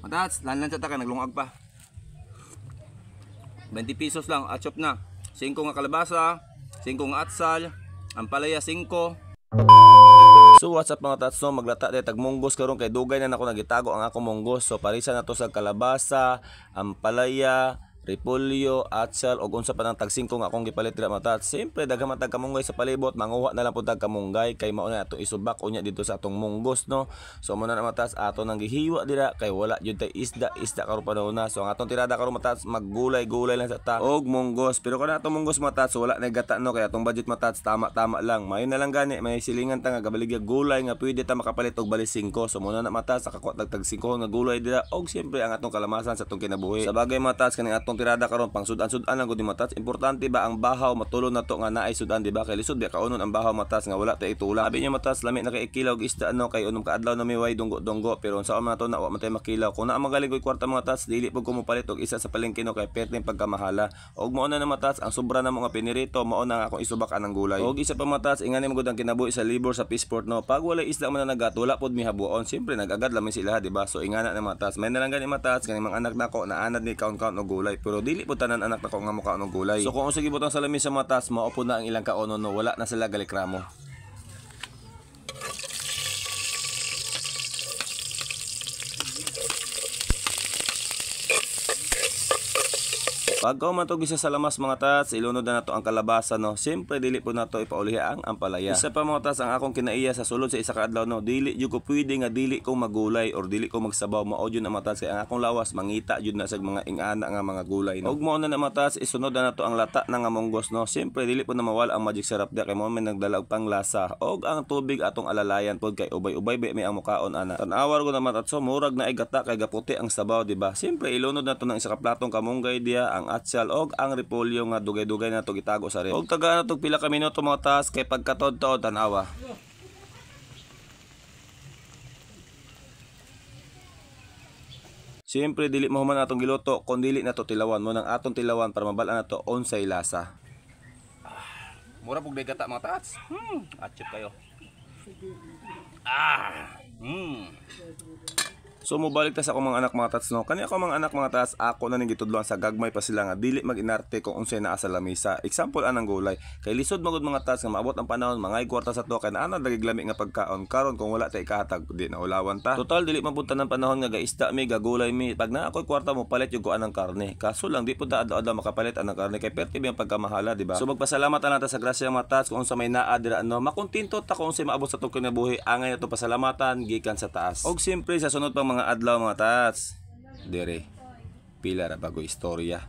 Matats, lan sa taka naglungag pa. 20 pesos lang, achop na. 5 nga kalabasa, 5 nga atsal, ampalaya 5. So what's up mga tats, no? Maglata tayo tag munggos karon kay dugay na nako nagitago ang akong munggos. So parisa na to sa kalabasa, ampalaya, repolyo, atsal og unsa pa nang tag 5 nga akong gipalit dira mga tats. Siyempre daghan man tag kamunggay sa palibot, manguha na lang pud tag kamunggay kay mao na atong isubak unya dito sa atong munggos, no. So mo na na mga tats, ato nang gihiwa dira kay wala jud tay isda, isda karon panahon na. So ang atong tirada karon mga tats, maggulay-gulay lang sa ta og munggos. Pero kana atong munggos mga tats, wala na gata, no, kay atong budget mga tats tama-tama lang. Mayo na lang gani may silingan ta nga gabaligya gulay nga pwede ta makapalit og bali 5. So mo na na mga tats, nakakuha tag tag 5 nga gulay dira og siyempre ang atong kalamasan sa atong kinabuhi. Sa bagay mga tats, kaning atong tirada karon pang sudan-sudan lang gud ni mga tats. Importante ba ang bahaw matulon na to nga naay sudan, di ba? Kay lisod ba kaunon ang bahaw mga tats nga wala tay itula. Sabi niya mga tats, lami na kay ikilaw og isda, no, kay unom ka adlaw na miway dunggo-dunggo, pero unsa man to na wa man tay makilaw. Kung naa magaling koy kwarta mga tats, dili pud ko mopalit og isa sa palengke, no, kay perting pagkamahala. Og mao na na mga tats, ang sobra na mga pinirito mao na nga akong isubak anang gulay. Og isa pa mga tats, ingani man gud ang kinabuhi sa libor sa Peaceport, no. Pag walay isda man nanagat, wala pud mihabuon. Siyempre nagagad lamin sila, di ba? So ingana na mga tats. May na lang gani mga tats, kaning mga anak nako naanad ni count-count og gulay, pero dili pud tanan anak nako nga mukaon og gulay. So kung unsa gibutang sa lamis sa mga tats, mao pud na ang ilang kaonon, no, wala na sila galikramo. Pagka man to gisa sa lamas mga tats, ilunod na nato ang kalabasa, no. Siyempre dili po nato ipaulihi ang ampalaya. Isa pa mga tats, ang akong kinaiya sa sulod sa isa ka adlaw, no, dili jud ko pwede nga dili ko magulay or dili ko magsabaw, mao jud na mga tats kay ang akong lawas mangita jud na sa mga ingana nga mga gulay, no. Og mao na na mga tats, isunod na nato ang lata na nga munggos, no. Siyempre dili po na mawala ang magic syrup dia kay mao man nagdala og panglasa. Og ang tubig atong alalayan pod kay ubay-ubay ba may ang mukaon ana. Tan-awar ko na mga tats, so murag na ay gata kay gaputi ang sabaw, di ba? Siyempre ilunod na to ng isa ka platong kamunggay dia ang atsal og ang repolyo nga dugay-dugay na to gitago sa ref. Og tagaan na tog pila ka minuto mga tas kay pagkatod-tod tan-awa. Siyempre dili mahuman atong giluto kon dili na to tilawan mo nang atong tilawan para mabal-an nato unsay lasa. Mura pug gata mga tats. Atchip kayo. So mobalik ta sa akong mga anak mga tats, no. Kani ako mga anak mga tats, ako na ning gitudloan sa gagmay pa sila nga dili maginarte kung unsay naa sa lamesa. Example anang gulay. Kay lisod magud mga tats nga maabot ang panahon mangay kwarta sa tuwa kay naa na lami nga pagkaon karon kung wala ta ikahatag di na ulawan ta. Total dili man pud tanan panahon nga gaisda mi, gagulay mi. Pag naa akoy kwarta mo palit jud ko anang karne. Kaso lang di pud ta adlaw-adlaw makapalit anang karne kay perti ang pagkamahala, di ba? So magpasalamat na ta sa grasya mga tats kung unsa may naa dira, no. Makontento ta kung unsay maabot sa atong kinabuhi. Angay nato pasalamatan gikan sa taas. Og siyempre sa sunod pang mga adlaw mga tats, dire pila ra bago istorya.